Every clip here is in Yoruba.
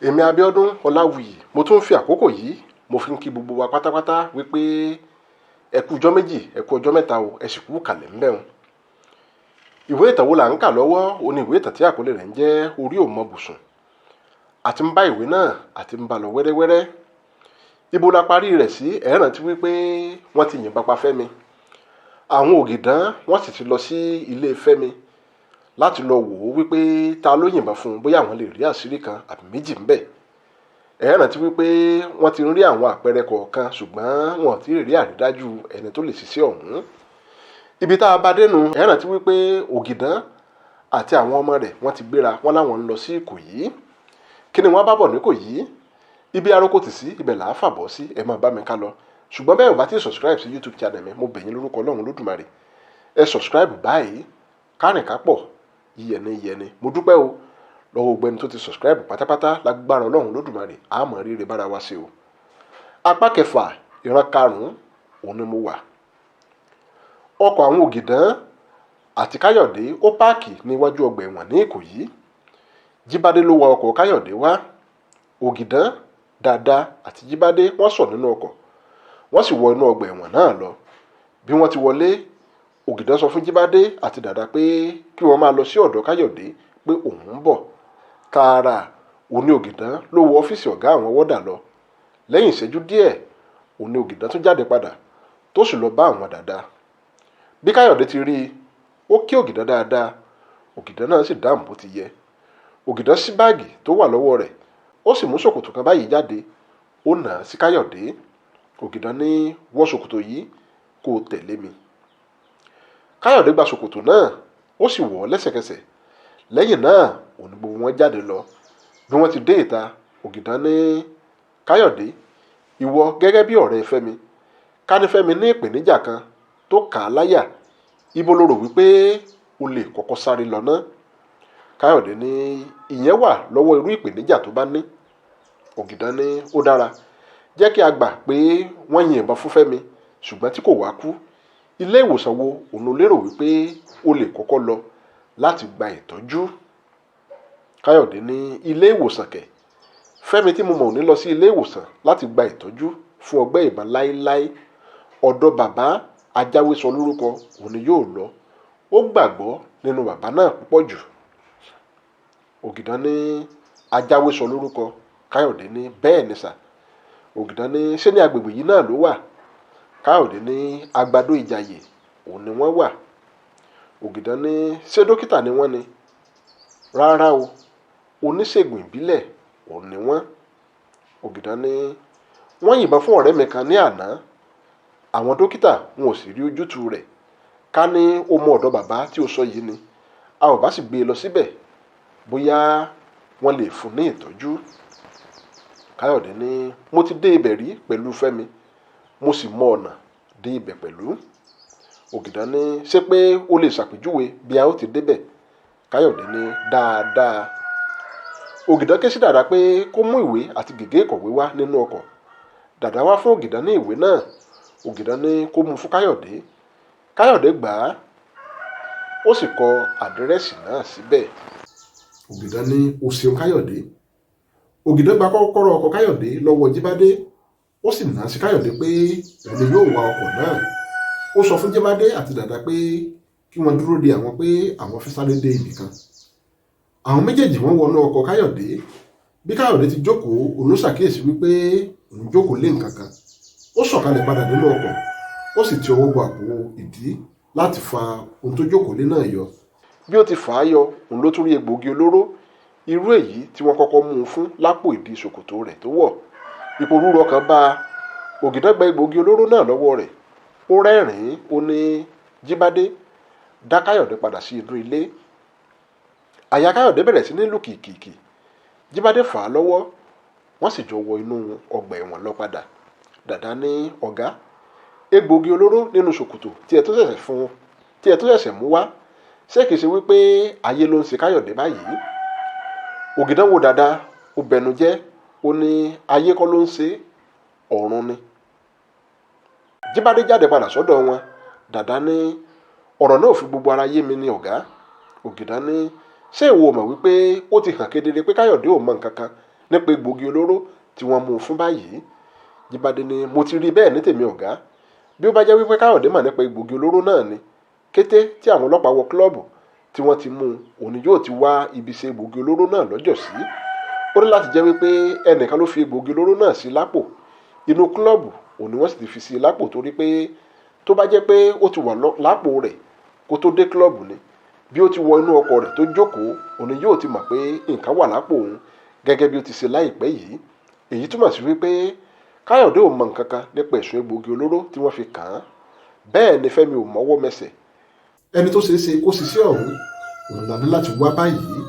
Èmi Abíọ́dún Ọláwuyì, mo tún ń fi àkókò yìí, mo fi ń kí gbogbo wa pátápátá wípé ẹ kú ọjọ́ 2, ẹ kú ọjọ́ 3 o, ẹ sì kú kàlẹ̀ ńbẹ̀ o. Ìwé ìtàn wo là ń kà lọ́wọ́? Ó ní ìwé ìtàn tí àkọlé rẹ̀ ń jẹ́ Orí ò mọ bùsùn. Àti ń bá ìwé náà, àti ń bá lọ wẹ́rẹ́wẹ́rẹ́. Ibo la parí rẹ̀ sí? Ẹ rántí wípé wọ́n ti yìnbọn pa Fẹ́mi. Àwọn ògìdán wọ́n sì ti lọ sí ilé Fẹ́mi láti lọ wò ó wípé ta ló yìnbọn fún un, bóyá àwọn lè rí àṣírí kan àbí méjì ńbẹ̀. Ẹ rántí wípé wọ́n ti ń rí àwọn àpẹẹrẹ kọ̀ọ̀kan, ṣùgbọ́n wọn ò tí ì rí àrídájú ẹni tó lè ṣiṣẹ́ ọ̀hún. Ibi tá a bá dénú, ẹ rántí wípé ògìdán àti àwọn ọmọ rẹ̀ wọ́n ti gbéra, wọ́n láwọn ń lọ sí Ìkòyí. Kí ni wọ́n bá bọ̀ ní Ìkòyí? Ibi aróko tì sí, ibẹ̀ là á fàbọ̀ sí. Ẹ máa bá mi ká lọ. Ṣùgbọ́n bẹ́ẹ̀ ò bá ti subscribe sí YouTube channel mi, mo bẹ̀ yín lórúkọ Ọlọ́run Olódùmarè, ẹ subscribe báyìí. Kárìn kápọ̀, yíyẹni yẹni. Mo dúpẹ́ o lọ́wọ́ gbogbo ẹni tó ti subscribe pátápátá. Lágbára Ọlọ́run Olódùmarè, a mọ̀ rírẹ bára wa sí o. Apá kẹfà, ìran karùn-ún, òun ni mo wà. Ọkọ̀ àwọn ògìdán àti Káyọ̀dé ó páàkì níwájú ọgbà ẹ̀wọ̀n ní Ìkòyí. Jíbádé ló wa ọkọ̀ Káyọ̀dé wá. Ògìdán, Dàda àti Jíbádé wọ́n sọ̀ nínú ọkọ̀, wọ́n sì wọ inú ọgbà ẹ̀wọ̀n náà lọ. Bí wọ́n ti wọlé, Ògìdán sọ fún Jíbádé àti Dàda pé kí wọ́n máa lọ sí ọ̀dọ̀ Káyọ̀dé, pé òun ń bọ̀. Tààrà òní Ògìdán ló wọ ọ́fíìsì ọ̀gá àwọn wọ́dà lọ. Lẹ́yìn ìṣẹ́jú díẹ̀, òní Ògìdán tún jáde padà, tó sì lọ bá àwọn Dàda. Bí Káyọ̀dé ti rí i, ó kí Ògìdán dáadáa. Ògìdán náà sì dáhùn bó ti yẹ. Ògìdán ṣí báàgì tó wà lọ́wọ́ rẹ̀, ó sì mú ṣòkòtò kan báyìí jáde, ó nà á sí Káyọ̀dé. Ògìdán ní, "Wọ ṣòkòtò yìí kó o tẹ̀lé mi." Káyọ̀dé gba ṣòkòtò náà, ó sì wọ̀ ọ́ lẹ́sẹ̀kẹsẹ̀. Lẹ́yìn náà, òní gbogbo wọn jáde lọ. Bí wọ́n ti dé ìta, Ògìdán ní, "Káyọ̀dé, ìwọ gẹ́gẹ́ bí ọ̀rẹ́ Fẹ́mi, ká ní Fẹ́mi ní ìpèníjà kan tó kà á láyà, ibo lo rò wípé o lè kọ́kọ́ sáré lọ ná?" Káyọ̀dé ní, "Ìyẹn wà lọ́wọ́ irú ìpèníjà tó bá ní." Ògìdán ní, "Ó dára, jẹ́ kí a gbà pé wọ́n yìnbọn fún Fẹ́mi, ṣùgbọ́n tí kò wá kú, ilé ìwòsàn wo òun ló lérò wípé o lè kọ́kọ́ lọ láti gba ìtọ́jú?" Káyọ̀dé ní, "Ilé ìwòsàn kẹ̀? Fẹ́mi tí mo mọ̀ ò ní lọ sí ilé ìwòsàn láti gba ìtọ́jú fún ọgbẹ́ ìbọn láéláé. Ọ̀dọ̀ bàbá Ajáwésọ lórúkọ òun ni yóò lọ. Ó gbàgbọ́ nínú bàbá náà púpọ̀ jù." Ògìdán ní, "Ajáwésọ lórúkọ?" Káyọ̀dé ní, "Bẹ́ẹ̀ ni sà." Ògìdán ní, "Ṣé ní agbègbè yìí náà ló wà?" Káyọ̀dé ní, "Àgbàdo Ìjàyè òun ni wọ́n wà." Ògìdán ní, "Ṣé dókítà ni wọ́n ni?" "Rárá o, oníṣègùn ìbílẹ̀ òun ni wọ́n." Ògìdán ní, "Wọ́n yìnbọn fún ọ̀rẹ́ mi kan ní àná, àwọn dókítà wọn ò sì rí ojútùú rẹ̀. Ká ní ó mọ ọ̀dọ̀ bàbá tí ó sọ yìí ni, a ò bá sì gbé e lọ síbẹ̀, bóyá wọ́n lè fún ní ìtọ́jú." Káyọ̀dé ní, "Mo ti dé ibẹ̀ rí pẹ̀lú Fẹ́mi, mo sì mọ ọ̀nà dé ibẹ̀ pẹ̀lú." Ògìdán ní, "Ṣé pé o lè ṣàpèjúwe bí a ó ti débẹ̀?" Káyọ̀dé ní, "Dáadáa." Ògìdán ké sí Dàda pé kó mú ìwé àti gègé ìkọ̀wé wá nínú ọkọ̀. Dàda wá fún Ògìdán ní ìwé náà. Ògìdán ní kó mú fún Káyọ̀dé. Káyọ̀dé gbà á, ó sì kọ àdírẹ́sì náà síbẹ̀. Ògìdán ní, "O ṣeun, Káyọ̀dé." Ògìdán gba kọ́kọ́rọ́ ọkọ̀ Káyọ̀dé lọ́wọ́ Jíbádé, ó sì nà á sí Káyọ̀dé pé òun ni yóò wa ọkọ̀ náà. Ó sọ fún Jíbádé àti Dàda pé kí wọ́n dúró de àwọn, pé àwọn fẹ́ sáré dé ibì kan. Àwọn méjèèjì wọ́n wọnú ọkọ̀ Káyọ̀dé. Bí Káyọ̀dé ti jókòó, òun ṣàkíyèsí wípé òun jókòó lé nǹkan kan. Ó sọ̀kalẹ̀ padà nínú ọkọ̀, ó sì ti ọwọ́ bọ àpò ìdí láti fa ohun tó jókòó lé náà yọ. Bí ó ti fà á yọ, òun ló tún rí egbòogi olóró irú èyí tí wọ́n kọ́kọ́ mú un fún lápò ìdí ṣòkòtò rẹ̀ tó wọ̀. Ìpòrúru ọkàn bá Ògìdán gba egbòogi olóró náà lọ́wọ́ rẹ̀. Ó rẹ́rìn-ín, ó ní, "Jíbádé, dá Káyọ̀dé padà sí inú ilé." Àyà Káyọ̀dé bẹ̀rẹ̀ sí ní lù kìkìkì. Jíbádé fà á lọ́wọ́, wọ́n sì jọ wọ inú ọgbà ẹ̀wọ̀n lọ padà. Dàdá ní, "Ọ̀gá, egbòogi olóró nínú ṣòkòtò tí ẹ tó ṣẹ̀ṣẹ̀ fún, tí ẹ tó ṣẹ̀ṣẹ̀ mú wá, ṣé kìí ṣe wípé ayé ló ń ṣe Káyọ̀dé báyìí?" Ògìdán wo Dàda, ó bẹnu jẹ́, ó ní, "Ayé kọ́ ló ń ṣe, ọ̀run ni." Jíbádé jáde padà sọ́dọ̀ wọn. Dàdá ní, "Ọ̀rọ̀ náà ò fi gbogbo ara yé mi ní, ọ̀gá." Ògìdán ní, "Ṣé ìwọ ò mọ̀ wípé ó ti hàn kedere pé Káyọ̀dé ò mọ nǹkan kan?" nípa egbòogi olóró tí wọ́n mú un fún báyìí. Jíbádé ni mo ti rí bẹ́ẹ̀ ní tèmi ọ̀gá. Bí ó bá jẹ́ wípé Káyọ̀dé mọ̀ nípa egbòogi olóró náà ni, kété tí àwọn ọlọ́pàá wọ kílọ̀bù tí wọ́n ti mú un, òun ni yóò ti wá ibi ṣe egbòogi olóró náà lọ́jọ́sí. Ó ní láti jẹ́ wípé ẹnìkan ló fi egbòogi olóró náà sí lápò. Inú kílọ̀bù òun ni wọ́n sì ti fi sí i lápò, torí pé tó bá jẹ́ pé ó ti wà lápò rẹ̀ kó tó dé kílọ̀bù ni, bí ó ti wọ inú ọkọ̀ rẹ̀ tó jókòó, òun ni yóò ti mọ̀ pé nǹkan wà lápò òun, gẹ́gẹ́ bí ó ti ṣe láìpẹ́ yìí. Èyí túmọ̀ sí wípé Káyọ̀dé ò mọ nǹkan kan nípa ẹ̀sùn egbòogi olóró tí wọ́n fi kàn án. Bẹ́ẹ̀ ni Fẹ́mi ò mọ́wọ́ mẹsẹ̀. Ẹni tó ṣeé ṣe kó ṣiṣẹ́ ọ̀hún òun la ní láti wá báyìí.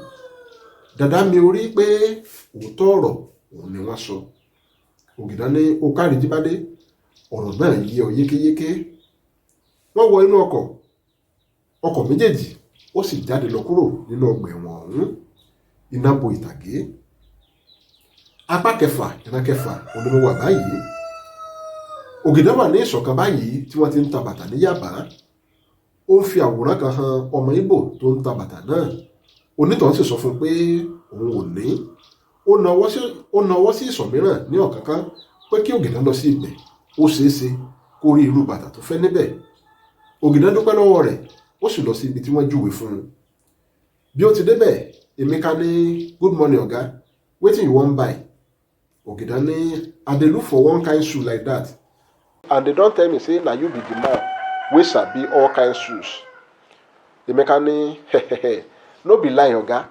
Dàdá mi ò rí pé òótọ́ ọ̀rọ̀ òun ni wọ́n sọ. Ògìdán ní ó kárí Jíbádé, ọ̀rọ̀ náà yé ọ yékéyéké. Wọ́n wọ inú ọkọ̀, ọkọ̀ méjèèjì ó sì jáde lọ kúrò nínú ọgbà ẹ̀wọ̀n ọ̀hún. Iná bo ìtàgé. Apá kẹfà ìran kẹfà òun ni mo wà báyìí. Ògìdán wà ní ìsọ̀kan báyìí tí wọ́n ti ń ta bàtà ní Yàbá. Ó ń fi àwòrán kan hàn ọmọ Ìgbò tó ń ta bàtà náà. Onítọ̀hún sì sọ fún un pé òun ò ní. Ó nawọ́ sí ìsọ̀ mìíràn ní ọ̀kánkán pé kí Ògìdán lọ sí ibẹ̀, ó ṣeé ṣe kó rí irú bàtà tó fẹ́ níbẹ̀. Ògìdán dúpẹ́ lọ́wọ́ rẹ̀, ó sì lọ sí ibi tí wọ́n júwe fún un. Bí ó ti débẹ̀, Emeka ní, "Good morning, oga, wetin you wan buy?" Ògìdán ní, "I dey look for one kind shoe like that, and they don tell me say na you be the man wey sabi all kind shoes." Emeka ní, "No be lie, oga,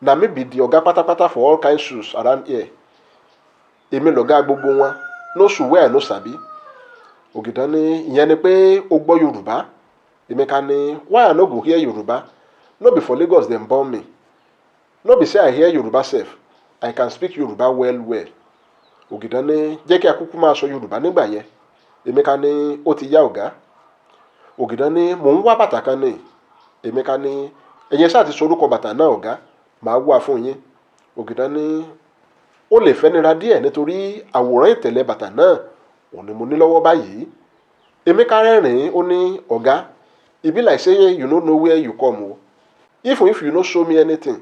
na me be the oga pátápátá for all kind shoes around here. Èmi lọ̀gá gbogbo wọn, no shoe wey I no sabi." Ògìdán ní, "Ìyẹn ni pé o gbọ́ Yorùbá?" Emeka ní, "Why I no go hear Yorùbá? No be for Lagos dem born me? No be say I hear Yorùbá sef, I can speak Yorùbá well well." Ògìdán ní, "Jẹ́ kí a kúkú máa sọ Yorùbá nígbà yẹn." Emeka ní, "Ó ti yá, ọ̀gá." Ògìdán ní, "Mò ń wá bàtà kan ní." Emeka ní, "Ẹ̀yin ṣáà ti sọ orúkọ bàtà náà, ọ̀gá, màá wá fún yín." Ògìdán ní, "Ó lè fẹ́ nira díẹ̀ nítorí àwòrán ìtẹ̀lẹ̀ bàtà náà òun ni mo ní lọ́wọ́ báyìí." Emeka rẹ́rìn-ín, ó ní, "Ọ̀gá, e be like say you no know where you come o. Even if you no show me anything,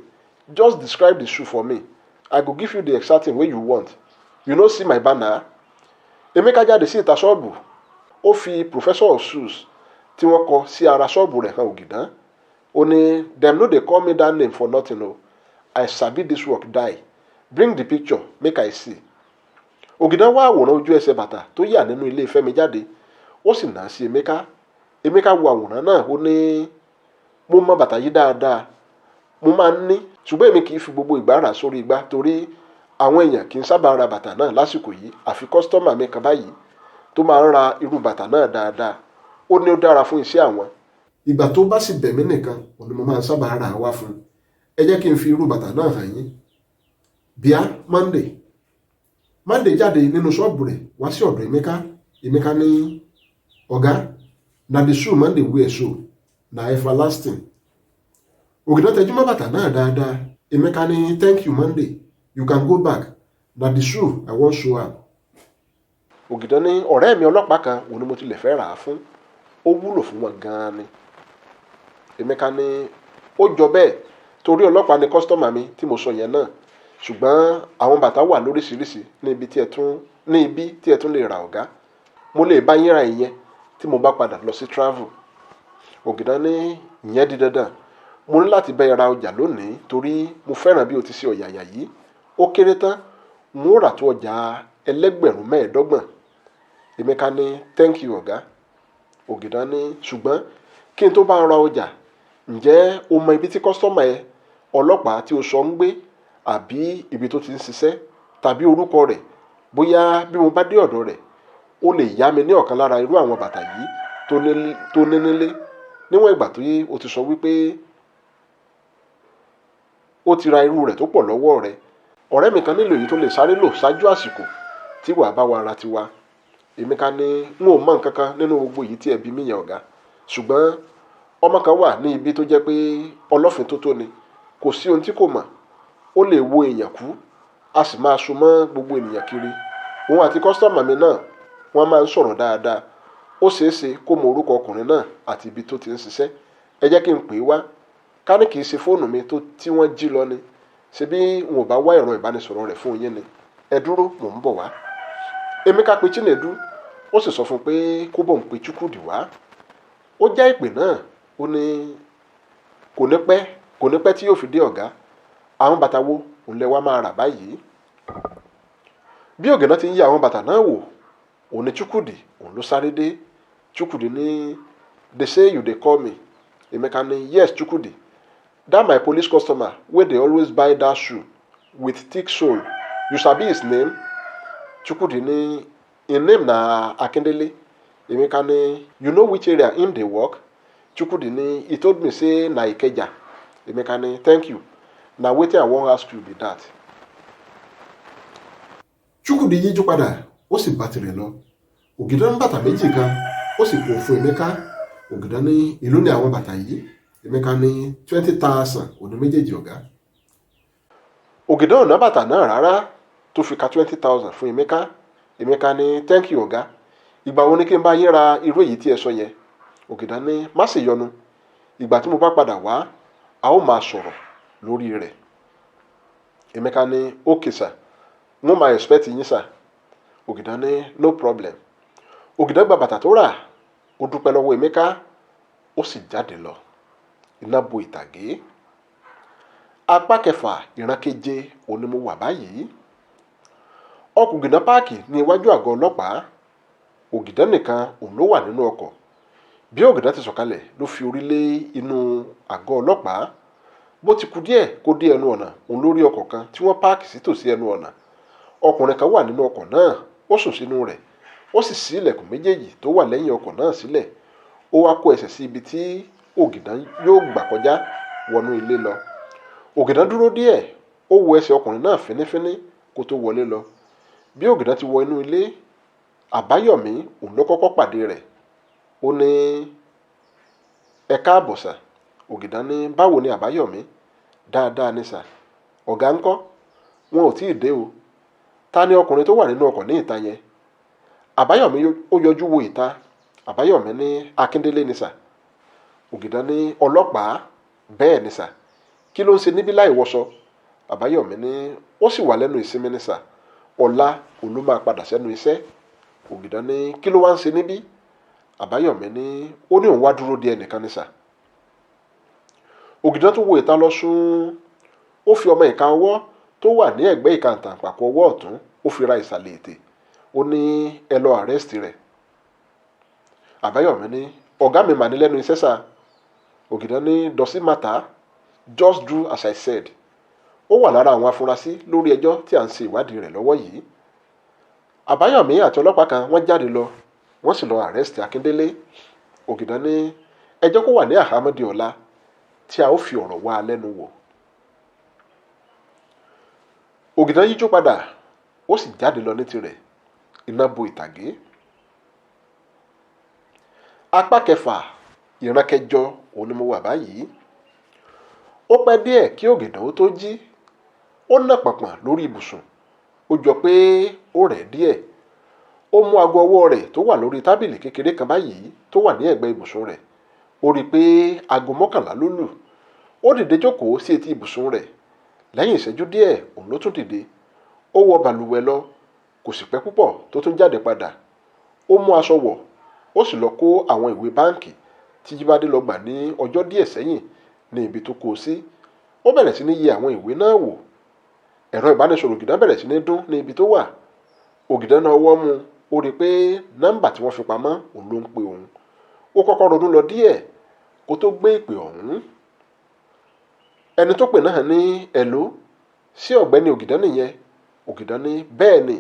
just describe the shoe for me, I go give you the exact thing wey you want. You no see my banner?" Emeka jáde sí ìta ṣọ́ọ̀bù, ó fi Professor of Shoes tí wọ́n kọ sí ara ṣọ́ọ̀bù rẹ̀ hàn Ògìdán. Ó ní, "Dem no dey call me that name for nothing o. I sabi this work die. Bring the picture make I see." Ògìdán wá àwòrán ojú ẹsẹ̀ bàtà tó yà nínú ilé Fẹ́mi jáde, ó sì nà á sí Emeka. Emeka wo àwòrán náà, ó ní, "Mo mọ bàtà yìí dáadáa. Mo máa ń ní, ṣùgbọ́n èmi kì í fi gbogbo ìgbà rà sórí igbá torí àwọn èèyàn kì í sábà ra bàtà náà lásìkò yìí, àfi customer mi kan báyìí tó máa ń ra irú bàtà náà dáadáa. Ó ní ó dára fún iṣẹ́ àwọn. Ìgbà tó bá sì bẹ̀ mí nìkan òun ni mo máa ń sábà rà á wá fún un. Ẹ jẹ́ kí n fi irú bàtà náà hàn yín." Bíá Monday. Monday jáde nínú ṣọ́ọ̀bù rẹ̀ wá sí ọ̀dọ̀ Emeka. Emeka ní, "Ọ̀gá, na the shoe Monday wear so, na everlasting." Ògìdán tẹjú mọ́ bàtà náà dáadáa. Emeka ní, "Thank you, Monday, you can go back. Na the shoe I wan show am." Ògìdán ní, "Ọ̀rẹ́ mi ọlọ́pàá kan òun ni mo tilẹ̀ fẹ́ rà á fún. Ó wúlò fún wọn gan-an ni." Emeka ní, "Ó jọ bẹ́ẹ̀ torí ọlọ́pàá ni customer mi tí mo sọ yẹn náà, ṣùgbọ́n àwọn bàtà wà lóríṣiríṣi ní ibi tí ẹ tún lè ra, ọ̀gá. Mo lè bá yín ra ìyẹn tí mo bá padà lọ sí travel." Ògìdán ní, "Ìyẹn di dandan. Mo ní láti bá ẹ ra ọjà lónìí torí mo fẹ́ràn bí o ti ṣe ọ̀yàyà yìí. Ó kéré tán, n ó rà tó ọjà 25,000." Emeka ní, "Thank you, ọ̀gá." Ògìdán ní, "Ṣùgbọ́n kí n tó bá ra ọjà, ǹjẹ́ o mọ ibi tí customer ẹ ọlọ́pàá tí o sọ ń gbé, àbí ibi tó ti ń ṣiṣẹ́, tàbí orúkọ rẹ̀? Bóyá bí mo bá dé ọ̀dọ̀ rẹ̀, ó lè yá mi ní ọ̀kan lára irú àwọn bàtà yìí tó ní nílé, níwọ̀n ìgbà tó o ti sọ wípé ó ti ra irú rẹ̀ tó pọ̀ lọ́wọ́ rẹ̀. Ọ̀rẹ́ mi kan nílò èyí tó lè sáré lò ṣáájú àsìkò tí wàá bá wa ra tiwa." Emeka ní, "N ò mọ nǹkan kan nínú gbogbo èyí tí ẹ bí mi yẹn, ọ̀gá, ṣùgbọ́n ọmọ kan wà ní ibi tó jẹ́ pé ọlọ́fin tó tó ni. Kò sí ohun tí kò mọ̀. Ó lè wo èèyàn kú, a sì máa so mọ́ gbogbo ènìyàn kiri. Òun àti customer mi náà, wọ́n máa ń sọ̀rọ̀ dáadáa. Ó ṣeé ṣe kó mọ orúkọ ọkùnrin náà àti ibi tó ti ń ṣiṣẹ́. Ẹ jẹ́ kí n pè é wá. Ká ní kì í ṣe fóònù mi tó tí wọ́n jí lọ ni. Ṣe bí n ò bá wá ẹ̀rọ ìbánisọ̀rọ̀ rẹ̀ fún yín ni? Ẹ dúró, mò ń bọ̀ wá. Emeka pe Chinedu, ó sì sọ fún un pé kó bọ̀ ń pe Chukwudi wá. Ó já ìpè náà. Ó ní kò ní pẹ́, kò ní pẹ́ tí yóò fi dé. Ọ̀gá, àwọn bàtà wo òun lẹ wá máa rà báyìí? Bí Ògìdán ti ń yí àwọn bàtà náà wò, òun ni Chukwudi òun ló sáré dé. Chukwudi ní, "They say you dey call me." Emeka ní, "Yes, Chukwudi, that my police customer wey dey always buy that shoe with thick sole, you sabi his name?" Chukwudi ní, "Him name na Akindele." Emeka ní, "You know which area him dey work?" Chukwudi ní, "He told me say na Ikeja." Emeka ní, "Thank you, na wetin I wan ask you be that." Chukwudi yíjú padà, ó sì bá tirẹ̀ lọ. Ògìdán bàtà méjì kan, ó sì kó fún Emeka. Ògìdán ní, "Èló ni àwọn bàtà yìí?" Emeka ní, "20,000 òní méjèèjì, ọ̀gá." Ògìdán ò ná bàtà náà rárá tó fi ka 20,000 fún Emeka. Emeka ní, "Thank you, ọ̀gá. Ìgbà wo ni kí n bá yín ra irú èyí tí ẹ sọ yẹn?" Ògìdán ní, "Má sì yọnu, ìgbà tí mo bá padà wá, a ó máa sọ̀rọ̀ lórí rẹ̀." Emeka ní, "Okay sir, wọ́n máa expect yín, sir." Ògìdán ní, "No problem." Ògìdán gba bàtà tó rà, ó dúpẹ́ lọ́wọ́ Emeka, ó sì jáde lọ. Iná bo ìtàgé. Apá kẹfà, ìran keje òun ni mo wà báyìí. Ọkọ̀ Ògìdán páàkì ní iwájú àgọ́ ọlọ́pàá. Ògìdán nìkan òun ló wà nínú ọkọ̀. Bí Ògìdán ti sọ̀kalẹ̀ ló fi orí lé inú àgọ́ ọlọ́pàá. Bó ti kù díẹ̀ kó dé ẹnu ọ̀nà, òun ló rí ọkọ̀ kan tí wọ́n páàkì sí tòsí ẹnu ọ̀nà. Ọkùnrin kan wà nínú ọkọ̀ náà, ó sùn sínú rẹ̀, ó sì ṣí ilẹ̀kùn méjèèjì tó wà lẹ́yìn ọkọ̀ náà sílẹ̀. Ó wá kó ẹsẹ̀ sí ibi tí Ògìdán yóò gbà kọjá wọnú ilé lọ. Ògìdán dúró díẹ̀, ó wo ẹsẹ̀ ọkùnrin náà fínífíní kó tó wọlé lọ. Bí Ògìdán ti wọ inú ilé, Àbáyọ̀mí òun ló kọ́kọ́ pàdé rẹ̀. Ó ní, "Ẹ káàbọ̀, sir." Ògìdán ní, "Báwo ni, Àbáyọ̀mí?" "Dáadáa ni, sir. Ọ̀gá ńkọ́?" "Wọn ò tí ì dé o. Ta ni ọkùnrin tó wà nínú ọkọ̀ ní ìta yẹn?" Àbáyọ̀mí ó yọjú wo ìta. Àbáyọ̀mí ní, "Akíndélé ni, sir." Ògìdán ní, "Ọlọ́pàá?" "Bẹ́ẹ̀ ni, sir." "Kí ló ń ṣe níbí láì wọṣọ?" Àbáyọ̀mí ní, "Ó sì wà lẹ́nu ìsinmi ni, sir. Ọ̀la òun ló máa padà sẹ́nu iṣẹ́." Ògìdán ní, "Kí ló wá ń ṣe níbí?" Àbáyọ̀mí ní, "Ó ní òun wá dúró de ẹnìkan ni, sir." Ògìdán tún wo ìta lọ sún. Ó fi ọmọ ìka ọwọ́ tó wà ní ẹ̀gbẹ́ ìka àtàǹpàkò ọwọ́ ọ̀tún, ó fi ra ìsàlẹ̀ ètè. Ó ní, "Ẹ lọ arrest rẹ̀." Àbáyọ̀mí ní, "Ọ̀gá mi mà ní lẹ́nu iṣẹ́, sir." Ògìdán ní, "Does it matter? Just do as I said. Ó wà lára àwọn afurasí lórí ẹjọ́ tí à ń ṣe ìwádìí rẹ̀ lọ́wọ́ yìí." Àbáyọ̀mí àti ọlọ́pàá kan wọ́n jáde lọ, wọ́n sì lọ arrest Akíndélé. Ògìdán ní ẹjọ́ kó wà ní àhámọ́ di ọ̀la tí a ó fi ọ̀rọ̀ wá a lẹ́nu wò. Ògìdán yíjú padà, ó sì jáde lọ ní tirẹ̀. Iná bo ìtàgé. Apá kẹfà, ìran kẹjọ òun ni mo wà báyìí. Ó pẹ́ díẹ̀ kí Ògìdán ó tó jí. Ó nà pàpàn lórí ibùsùn, ó jọ pé ó rẹ̀ díẹ̀. Ó mú aago ọwọ́ rẹ̀ tó wà lórí tábìlì kékeré kan báyìí tó wà ní ẹ̀gbẹ́ ibùsùn rẹ̀. Ó rí i pé aago 11 ló lù. Ó dìde jókòó sí etí ibùsùn rẹ̀. Lẹ́yìn ìṣẹ́jú díẹ̀, òun ló tún dìde. Ó wọ balùwẹ̀ lọ. Kò sì pẹ́ púpọ̀ tó tún jáde padà. Ó mú aṣọ wọ̀, ó sì lọ kó àwọn ìwé báǹkì tí Jíbádé lọ gbà ní ọjọ́ díẹ̀ sẹ́yìn ní ibi tó kó o sí. Ó bẹ̀rẹ̀ sí ní yẹ àwọn ìwé náà wò. Ẹ̀rọ ìbánisọ̀rọ̀ Ògìdán bẹ̀rẹ̀ sí ní dún ní ibi tó wà. Ògìdán náà ọwọ́ mú. Ó rí i pé nọ́mbà tí wọ́n fi pamọ́ òun ló ń pe òun. Ó kọ́kọ́ ronú lọ díẹ̀ kó tó gbé ìpè ọ̀hún. Ẹni tó pè náà ní, "Hello, sí ọ̀gbẹ́ni Ògìdán nìyẹn?" Ògìdán ní, "Bẹ́ẹ̀ ni,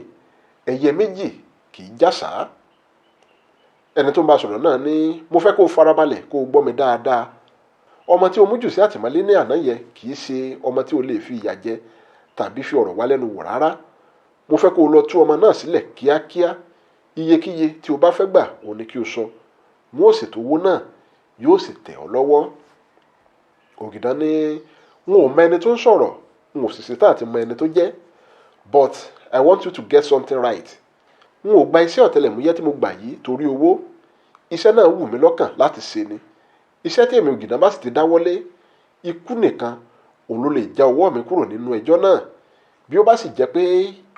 ẹyẹ méjì kì í jàsá." Ẹni tó ń bá sọ̀rọ̀ náà ní, "Mo fẹ́ kó o farabalẹ̀ kó o gbọ́ mi dáadáa. Ọmọ tí o mú jù sí àtìmọ́lé ní àná yẹn kì í ṣe ọmọ tí o lè fi ìyà jẹ tàbí fi ọ̀rọ̀ wá lẹ́nu wò rárá. Mo fẹ́ kó o lọ tú ọmọ náà sílẹ̀ kíákíá. Iyekíye tí o bá fẹ́ gbà òun ni kí o sọ, wọn ò ṣètò owó náà, yóò sì tẹ̀ ọ́ lọ́wọ́." Ògìdán ní, "N ò mọ ẹni tó ń sọ̀rọ̀, n ò sì ṣetán àti mọ ẹni tó jẹ́, but I want you to get something right. N ò gba iṣẹ́ ọ̀tẹlẹ̀múyẹ́ tí mo gbà yìí torí owó. Iṣẹ́ náà wù mí lọ́kàn láti ṣe ni. Iṣẹ́ tí èmi Ògìdán bá sì ti dáwọ́lé, ikú nìkan Òun ló lè já ọwọ́ mi kúrò nínú ẹjọ́ náà. Bí ó bá sì jẹ́ pé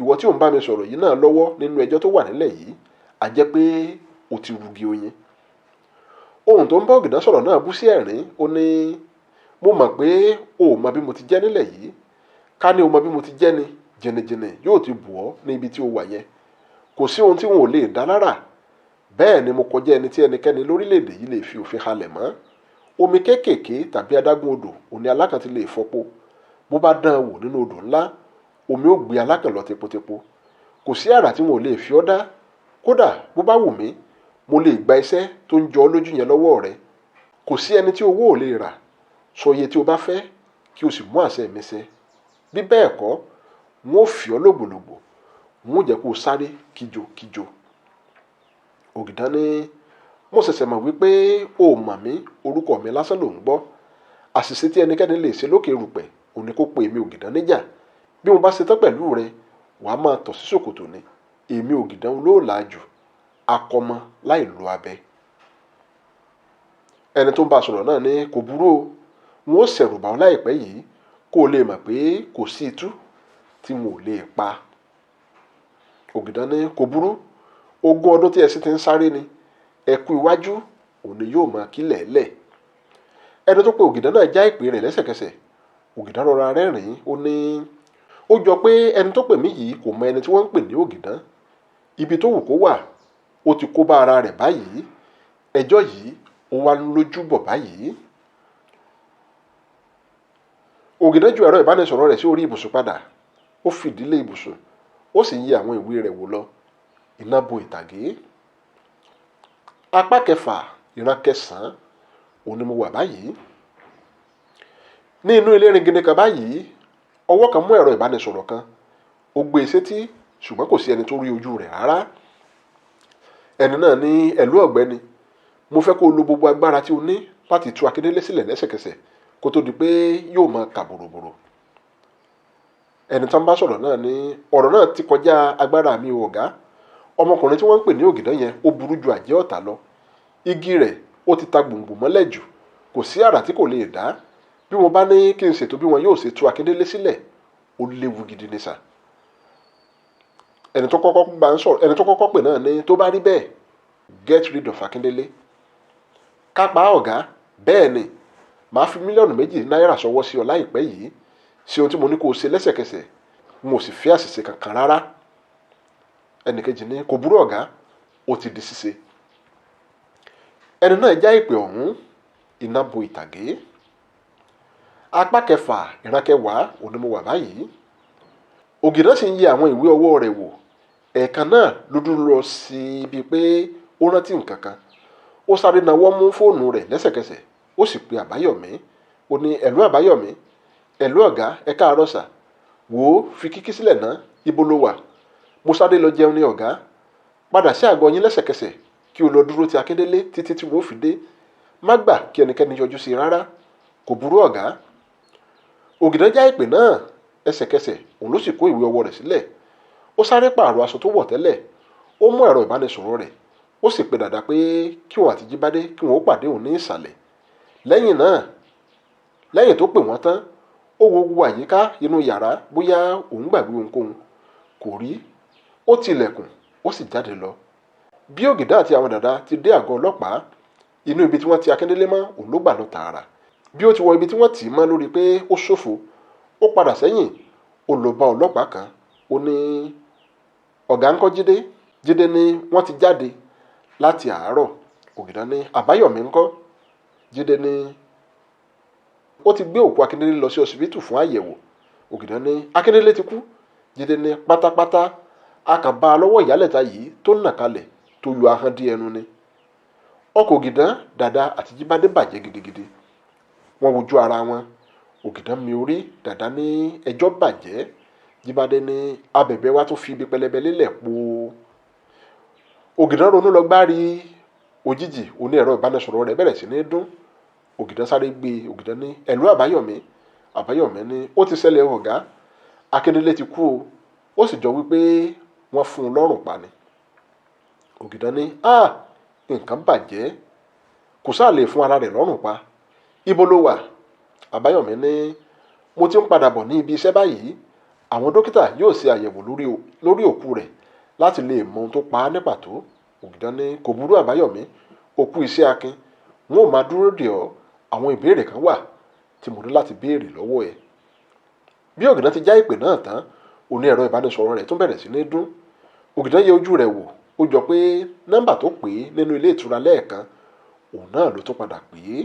ìwọ tí ò ń bá mi sọ̀rọ̀ yìí náà lọ́wọ́ nínú ẹjọ́ tó wà nílẹ̀ yìí, á jẹ́ pé o ti rugi oyin. Ohun tó ń bá Ògìdán sọ̀rọ̀ náà bú sí ẹ̀rín. Ó ní, mo mọ̀ pé o ò mọ bí mo ti jẹ́ nílẹ̀ yìí. Ká ní o mọ bí mo ti jẹ́ ni, jìnnìjìnnì yóò ti bù ọ́ ní ibi tí o wà yẹn. Kò sí ohun tí n ò lè dá lára. Bẹ́ẹ̀ ni mo kọjá ẹni tí ẹnikẹ́ni lórílẹ̀‐èdè yìí lè fi òfin halẹ̀ mọ́. Omi kéékèèké tàbí adágún odò òní alákàn ti lè fọpo. Bó bá dán an wò nínú odò ńlá, omi ó gbé alákàn lọ tepotepo. Kò sí àrà tí n ò lè fi ọ́ dá. Kódà bó bá wù mí, mo lè gba iṣẹ́ tó ń jọ ọ́ lójú yẹn lọ́wọ́ rẹ. Kò sí ẹni tí owó ò lè rà. Sọ iye tí o bá fẹ́ kí o sì mú àṣẹ mi ṣẹ. Bí bẹ́ẹ̀ kọ́, n ó fi ọ́ lògbòlògbò, n ó jẹ́ kó o sáré kíjokíjo. Ògìdán ní, mo ṣẹ̀ṣẹ̀ mọ̀ wípé o ò mọ̀ mí, orúkọ mi lásán ló ń gbọ́. Àṣìṣe tí ẹnikẹ́ni lè ṣe lókè erùpẹ̀ òun ni kó pe èmi Ògìdán níjà. Bí mo bá ṣe tán pẹ̀lú rẹ, wàá máa tọ̀ sí ṣòkòtò ni. Èmi Ògìdán olóòlà jù, akọmọ láì lo abẹ. Ẹni tó ń bá a sọ̀rọ̀ náà ní, kò burú o, n ó ṣẹ̀rù bà ọ́ láìpẹ́ yìí kó o lè mọ̀ pé kò sí itú tí n ò lè pa. Ògìdán ní, kò burú, ogún ọdún tí ẹṣin ti ń sáré ni, ẹkú iwájú òun ni yóò máa kílẹ̀ lẹ̀. Ẹni tó pe Ògìdán náà já ìpè rẹ̀ lẹ́sẹ̀kẹsẹ̀. Ògìdán rọra rẹ́rìn-ín. Ó ní, ó jọ pé ẹni tó pè mí yìí kò mọ ẹni tí wọ́n ń pè ní Ògìdán. Ibi tó wù kó wà, ó ti kó bá ara rẹ̀ báyìí. Ẹjọ́ yìí ó wá lójú bọ̀ báyìí. Ògìdán ju ẹ̀rọ ìbánisọ̀rọ̀ rẹ̀ sí orí ibùsùn padà. Ó fìdí lé ibùsùn, ó sì yí àwọn ìwé rẹ̀ wò lọ. Iná bo ìtàgé. Apá kẹfà, ìran kẹsàn-án, òun ni mo wà báyìí. Ní inú ilé ringindin kan báyìí, ọwọ́ kan mú ẹ̀rọ ìbánisọ̀rọ̀ kan. Ó gbé e sétí, ṣùgbọ́n kò sí ẹni tó rí ojú rẹ̀ rárá. Ẹni náà ní, ẹ̀lú ọ̀gbẹ́ni, mo fẹ́ kó o lo gbogbo agbára tí o ní láti tú Akíndélé sílẹ̀ lẹ́sẹ̀kẹsẹ̀ kó tó di pé yóò máa kà bòròbòrò. Ẹni tó ń bá sọ̀rọ̀ náà ní, ọ̀rọ̀ náà ti kọjá agbára mi o ọ̀gá. Ọmọkùnrin tí wọ́n ń pè ní Ògìdán yẹn ó burú ju àjẹ́ ọ̀tá lọ. Igi rẹ̀ ó ti ta gbòǹgbò mọ́lẹ̀ jù. Kò sí àrà tí kò lè dá. Bí mo bá ní kí n ṣètò bí wọn yóò ṣe tú Akíndélé sílẹ̀, ó léwu gidi ni sà. Ẹni tó kọ́kọ́ bá ń sọ̀rọ̀, ẹni tó kọ́kọ́ pè náà ní, tó bá rí bẹ́ẹ̀, get rid of Akíndélé. Ká pa ọ̀gá, bẹ́ẹ̀ ni, màá fi 2 mílíọ̀nù náírà ṣọwọ́ sí ọ láìpẹ́ yìí. Ṣe ohun tí mo ní kó o ṣe lẹ́sẹ̀kẹsẹ̀, n ò sì fẹ́ àṣìṣe kankan rárá. Ẹnì kejì ní, kò burú ọ̀gá, ó ti di ṣíṣe. Ẹni náà já ìpè ọ̀hún, iná bo ìtàgé. Apá kẹfà, ìran kẹwàá, òun ni mo wà báyìí. Ògìdán sì ń yẹ àwọn ìwé ọwọ́ rẹ̀ wò. Ẹ̀ẹ̀kan náà ló dúró lọ sí ibi pé ó rántí nǹkan kan. Ó sáré nawọ́ mú fóònù rẹ̀ lẹ́sẹ̀kẹsẹ̀, ó sì pe Àbáyọ̀mí. Ó ní, ẹ̀lú Àbáyọ̀mí, ẹ̀lú ọ̀gá, ẹ káàárọ̀ sà. Wò ó, fi kíkí sílẹ̀ ná, ibo lo wà? Mo sáré lọ jẹun ní ọ̀gá. Padà sí àgọ́ yín lẹ́sẹ̀kẹsẹ̀ kí o lọ dúró ti Akíndélé títí tí wọ́n fi dé. Má gbà kí ẹnikẹ́ni yọjú sí i rárá. Kò burú ọ̀gá. Ògìdán já ìpè náà ẹsẹ̀kẹsẹ̀, òun ló sì kó ìwé ọwọ́ rẹ̀ sílẹ̀. Ó sáré pààrọ̀ aṣọ tó wọ̀ tẹ́lẹ̀. Ó mú ẹ̀rọ ìbánisọ̀rọ̀ rẹ̀. Ó sì pe Dàda pé kí òun àti Jíbádé kí wọ́n ó pàdé òun ní ìsàlẹ̀. Lẹ́yìn náà, lẹ́yìn tó pè wọ́n tán, ó wo gbogbo àyíká inú yàrá bóyá òun gbàgbé ohunkóhun. Kò rí. Ó tilẹ̀kùn, ó sì jáde lọ. Bí Ògìdán àti àwọn Dàda ti dé àgọ́ ọlọ́pàá, inú ibi tí wọ́n ti Akíndélé mọ́ òun ló gbà lọ tààrà. Bí ó ti wọ ibi tí wọ́n tì í mọ́ lórí pé ó ṣòfò, ó padà sẹ́yìn, ó lọ bá ọlọ́pàá kan. Ó ní, ọ̀gá ńkọ́ Jídé? Jídé ní wọ́n ti jáde láti àárọ̀. Ògìdán ní, Àbáyọ̀mí ńkọ́? Jídé ní, ó ti gbé òkú Akíndélé lọ sí ọsibítù fún àyẹ̀wò. Ògìdán ní, Akíndélé ti kú. Jídé ní, pátápátá, a kàn bá a lọ́wọ́ ìyálẹ̀ta yìí tó nà kalẹ̀ tó yọ ahọ́n dí ẹnu ni. Ọkọ̀ Ògìdán, Dàda àti Jíbádé bàjẹ́ gidigidi. Wọ́n wojú ara wọn. Ògìdán mi orí, Dàda ní ẹjọ́ bàjẹ́. Jíbádé ní abẹ̀bẹ̀ wa tó fi ibi pẹlẹbẹ lélẹ̀ po. Ògìdán ronú lọ gbárí. Òjijì òní ẹ̀rọ ìbánisọ̀rọ̀ rẹ̀ bẹ̀rẹ̀ sí ní dún. Ògìdán sáré gbé. Ògìdán ní, ẹ̀lú Àbáyọ̀mí. Àbáyọ̀mí ní, ó ti ṣẹlẹ̀ ọ̀gá. Akíndélé ti kú o. Ó sì jọ wípé wọ́n fún un lọ́rùn pa ni. Ògìdán ní, ah, nǹkan bàjẹ́. Kò sáà lè fún ara rẹ̀ lọ́rùn pa. Ibo ló wà? Àbáyọ̀mí ní, Mo ti ń padà bọ̀ ní ibi iṣẹ́ báyìí. Àwọn dókítà yóò ṣe àyẹ̀wò lórí òkú rẹ̀ láti lè mọ ohun tó pa á ní pàtó. Ògìdán ní kò burú Àbáyọ̀mí, òkú iṣẹ́ akin, wọn ò máa dúró dè ọ́. Àwọn ìbéèrè kan wà tí mo ní láti béèrè lọ́wọ́ ẹ. Bí Ògìdán ti já ìpè náà tán, òní ẹ̀rọ ìbánisọ̀rọ̀ rẹ̀ tún bẹ̀rẹ̀ sí ní dún. Ògìdán yẹ ojú rẹ̀ wò, ó jọ pé nọ́mbà tó pè é nínú ilé ìtura lẹ́ẹ̀kan òun náà ló tún padà pè é.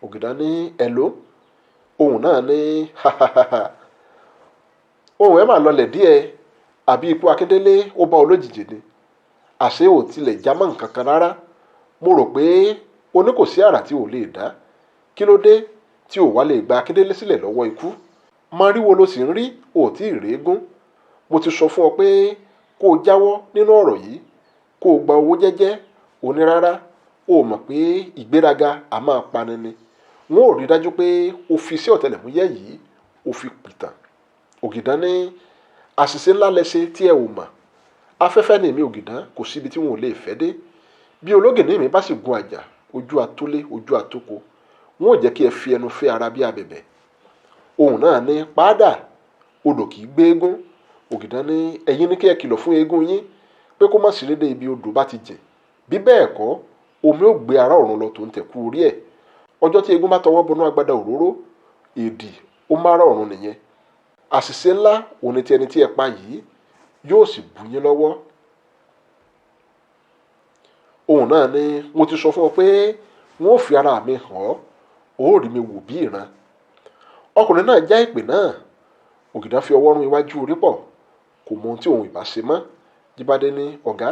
Ògìdán ní hello. Ohùn náà ní hahaha, ohùn ẹ̀ máa lọlẹ̀ díẹ̀, àbí ikú Akíndélé ó bá ọ lójijì ni? Àṣé ò tilẹ̀ já mọ́ nǹkan kan rárá. Mo rò pé o ní kò sí àrà tí ò lè dá. Kí ló dé tí ò wá lè gba Akíndélé sílẹ̀ lọ́wọ́ ikú? Mọ̀ríwo ló sì ń rí, ò tí ì réégún. Mo ti sọ fún ọ pé kó o jáwọ́ nínú ọ̀rọ̀ yìí, kó o gba owó jẹ́jẹ́. O ní rárá, o mọ̀ pé ìgbéraga a máa pani ni. Wọn ò rí dájú pé o fi sí ọ̀tẹlẹ̀múyẹ́ yìí, o fi pìtàn. Ògìdán ní àṣìṣe ńlá lẹ ṣe tí ẹ ò mọ̀. Afẹ́fẹ́ ni èmi Ògìdán, kò síbi tí wọn ò lè fẹ́ dé. Bí ológìnní mi bá sì gun àjà, ojú atólé, ojú atóko, wọn ò jẹ́ kí ẹ fi ẹnu fẹ́ ara bí abẹ̀bẹ̀. Ohùn náà ní pàdà, odò kì í gbé eégún. Ògìdán ní ẹ̀yin ní kí ẹ kìlọ̀ fún eégún yín pé kó má sì rédé ibi odò bá ti jìn. Bí bẹ́ẹ̀ kọ́, omi ó gbé ara ọ̀run lọ tó ń tẹ̀kú orí ẹ̀. Ọjọ́ tí eégún bá tọwọ́ bọnú agbada òróró, èdì ó mára ọ̀run nìyẹn. Àṣìṣe ńlá òun ni ti ẹni tí ẹ pa yìí yóò sì bù yín lọ́wọ́. Ohùn náà ní mo ti sọ fún ọ pé wọn ò fi ara mi hàn ọ́, ó rí mi wò bí ìran. Ọkùnrin náà já ìpè náà. Ògìdán fi ọwọ́ rún iwájú orí pọ̀, kò mọ ohun tí òun ìbá ṣe mọ́. Jíbádé ní ọ̀gá,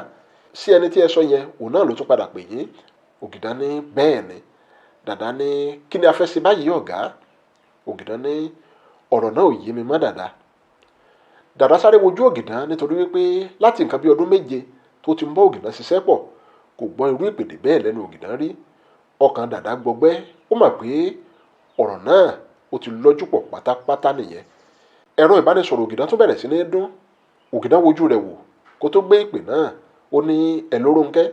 sí ẹni tí ẹ sọ yẹn, òun náà ló tún padà pè yín. Ògìdán ní bẹ́ẹ̀ ni. Dàdá ní kí ni a fẹ́ ṣe báyìí ọ̀gá? Ògìdán ní ọ̀rọ̀ náà ò yé mi mọ́ dàda. Dàdá sáré wojú Ògìdán nítorí wípé láti nǹkan bí ọdún 7 tó ti ń bọ́ Ògìdán ṣiṣẹ́ pọ̀, kò gbọ́ irú ìpèdè bẹ́ẹ̀ lẹ́nu Ògìdán rí. Ọkàn Dàdá gbọgbẹ́, ó mọ̀ pé ọ̀rọ̀ náà ó ti lọ́jú pọ̀ pátápátá nìyẹn. Ẹ̀rọ ìbánisọ̀rọ̀ Ògìdán tún bẹ̀rẹ̀ sí ní dún. Ògìdán wojú rẹ̀ wò kó tó gbé ìpè náà. Ó ní hello Rónkẹ́.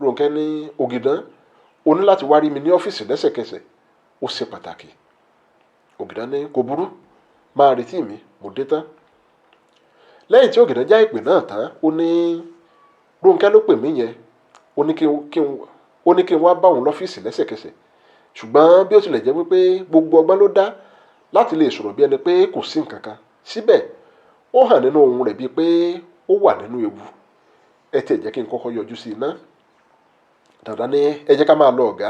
Rónkẹ́ ní Ògìdán, o ní láti wá rí mi ní ọ́fíìsì lẹ́sẹ̀kẹsẹ̀, ó ṣe pàtàkì. Ògìdán ní kò burú, máa retí mi, mo dé tán. Lẹ́yìn tí Ògìdán já ìpè náà tán, ó ní Rónkẹ́ ló pè mí yẹn, ó ní kí n wá bá òun lọ́fíìsì lẹ́sẹ̀kẹsẹ̀. Ṣùgbọ́n bí ó tilẹ̀ jẹ́ wípé gbogbo ọgbọ́n ló dá láti lè sọ̀rọ̀ bí ẹni pé kò sí nǹkan kan, síbẹ̀ ó hàn nínú ohùn rẹ̀ bíi pé ó wà nínú ewu. Ẹ tiẹ̀ jẹ́ kí n kọ́kọ́ yọjú sí iná. Dàdá ní ẹ jẹ́ ká máa lọ ọ̀gá.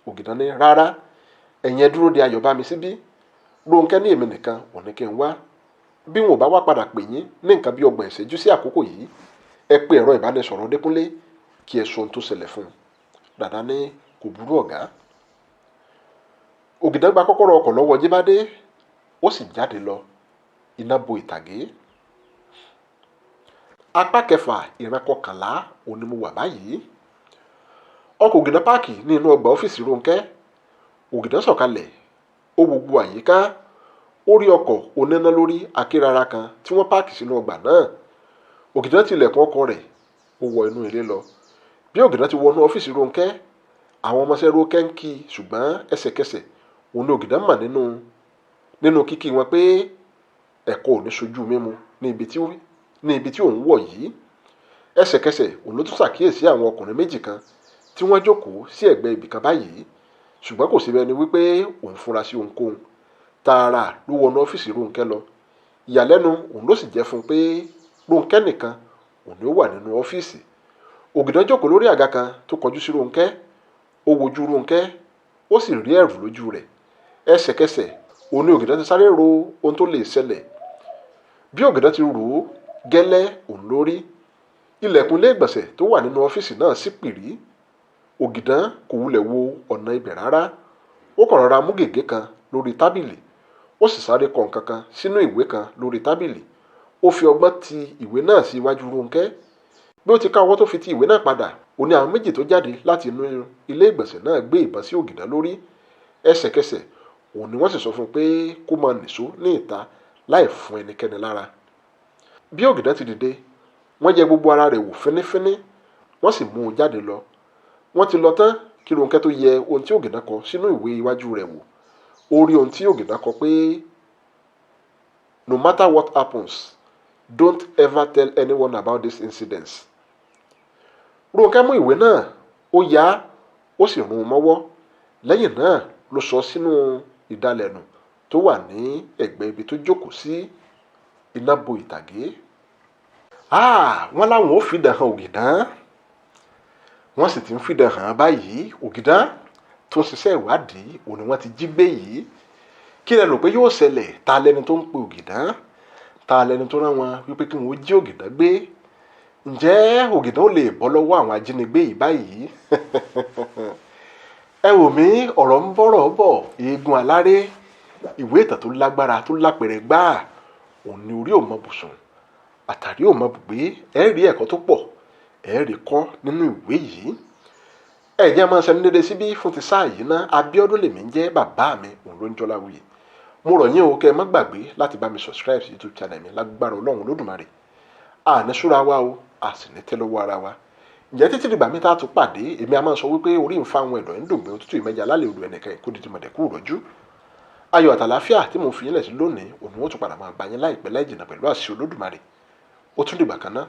Ògìdán ní rárá, ẹ̀yin ẹ dúró de Ayọ̀bámi síbí. Rónkẹ́ ní èmi nìkan ò ní kí n wá. Bí wọn ò bá wá padà pè yín ní nǹkan bí 30 ìṣẹ́jú sí àkókò yìí, ẹ pe ẹ̀rọ ìbánisọ̀rọ̀ Dékúnlé kí ẹ sọ ohun tó ṣẹlẹ̀ fún un. Dàdá ní kò burú ọ̀gá. Ògìdán gba kọ́kọ́rọ́ ọkọ̀ lọ́wọ́ Jíbádé, ó sì jáde lọ. Iná bo ìtàgé. Apá kẹfà ìran 11 òun ni mo wà báyìí. Ọkọ̀ Ògìdán páàkì ní inú ọgbà ọ́fíìsì Rónkẹ́. Ògìdán sọ̀kalẹ̀, ó wo gbogbo àyíká, ó rí ọkọ̀ oníná lórí akérara kan tí wọ́n páàkì sínú ọgbà náà. Ògìdán ti ilẹ̀kùn ọkọ̀ rẹ̀, ó wọ inú ilé lọ. Bí Ògìdán ti wọnú ọ́fíìsì Rónkẹ́, àwọn ọmọọṣẹ́ Rónkẹ́ ń kí, ṣùgbọ́n ẹsẹ̀kẹsẹ̀ òun ni Ògìdán mọ̀ nínú kíkí wọn pé ẹ̀kọ́ ò ní ṣojú mímu ní ibi tí òun wọ̀ yìí. Ẹsẹ̀kẹsẹ̀ òun ló tún ṣàkíyèsí àwọn ọkùnrin méjì kan tí wọ́n jókòó sí ẹ̀gbẹ́ ibì kan báyìí, ṣùgbọ́n kò sí bẹ́ẹ̀ ni wípé òun fura sí ohunkóhun. Tààrà ló wọnú ọ́fíìsì Rónkẹ́ lọ. Ìyàlẹ́nu òun ló sì jẹ́ fún un pé Rónkẹ́ nìkan òun ni ó wà nínú ọ́fíìsì. Ògìdán jókòó lórí àga kan tó kọjú sí Rónkẹ́. Ó wojú Rónkẹ́, ó sì rí ẹ̀rù lójú rẹ̀. Ẹsẹ̀kẹsẹ̀ òun ni Ògìdán ti sáré ro ohun tó lè ṣẹlẹ̀. Bí Ògìdán ti rò ó gẹ́lẹ́ òun lórí. Ilẹ̀kùn ilé ìgbọ̀nsẹ̀ tó wà nínú ọ́fíìsì náà sì pìrí. Ògìdán kò wulẹ̀ wo ọ̀nà ibẹ̀ rárá. Ó kàn rọra mú gègé kan lórí tábìlì, ó sì sáré kọ nǹkan kan sínú ìwé kan lórí tábìlì. Ó fi ọgbọ́n ti ìwé náà sí iwájú Rónkẹ́. Bí ó ti ká ọwọ́ tó fi ti ìwé náà padà, ó ní àwọn méjì tó jáde láti inú ilé ìgbọ̀nsẹ̀ náà gbé ìbọn sí Ògìdán lórí. Ẹsẹ̀kẹsẹ̀ òun ni wọ́n sì sọ fún un pé kó máa nìṣó ní ìta láì fún ẹnikẹ́ni lára. Bí Ògìdán ti dìde, wọ́n yẹ gbogbo ara rẹ̀ wò fínífíní, wọ́n sì mú un jáde lọ. Wọ́n ti lọ tán kí Rónkẹ́ tó yẹ ohun tí Ògìdán kọ sínú ìwé iwájú rẹ̀ wò. Ó rí ohun tí Ògìdán kọ pé No matter what happens, don't ever tell anyone about this incident." Rónkẹ́ mú ìwé náà, ó yá, ó sì rún un mọ́wọ́. Lẹ́yìn náà ló sọ sínú ìdalẹ̀nù tó wà ní ẹ̀gbẹ́ ibi tó jókòó sí. Iná bo ìtàgé. Wọ́n láwọn ò fìdàn hàn Ògìdán, wọ́n sì ti ń fìdàn hàn báyìí. Ògìdán tó ń ṣiṣẹ́ ìwádìí òun ni wọ́n ti jí gbé yìí. Kí lẹ rò pé yóò ṣẹlẹ̀? Ta lẹni tó ń pe Ògìdán? Ta lẹni tó rán wọn wípé kí wọ́n jí Ògìdán gbé? Ǹjẹ́ Ògìdán ò lè bọ́ lọ́wọ́ àwọn ajínigbé yìí báyìí? Ẹ wò mí, ọ̀rọ̀ ń bọ̀rọ̀ bọ̀. Eégún Aláré, ìwé ìtàn tó lágbára, tó lápẹ̀rẹ̀ gbáà òun ni. Orí ò mọ bùsùn, àtàrí ò mọ bùgbé. Ẹ rí ẹ̀kọ́ tó pọ̀, ẹ rí kọ́ nínú ìwé yìí. Ẹ jẹ́ máa ṣẹnu dédé síbí fún ti sáà yìí ná. Abíọ́dún lèmi ń jẹ́, bàbá mi òun ló ń jọlá wuyì. Mo rọ̀ yín o, kẹ́ ẹ má gbàgbé láti bá mi subscribe sí YouTube channel mi. Lágbára Ọlọ́run Olódùmarè, àní súra wa o, a sì ní tẹ́ lọ́wọ́ ara wa. Ǹjẹ́ títí dìgbà mi tá a tún pàdé, èmi a máa sọ wípé orí ń fa àwọn ẹ̀dọ̀ ń dùn gbé òtútù ìmẹ́jà lálẹ́ odò ẹnìkan ìkó dídí mọ̀dẹ́kù rọ́jú. Ayọ̀ àtàláfíà tí mo fi yín lẹ̀ sí lónìí, òun ó tún padà máa bá yín láìpẹ́ láì jìnnà pẹ̀lú àṣẹ Olódùmarè. Ó tún dìgbà kan náà.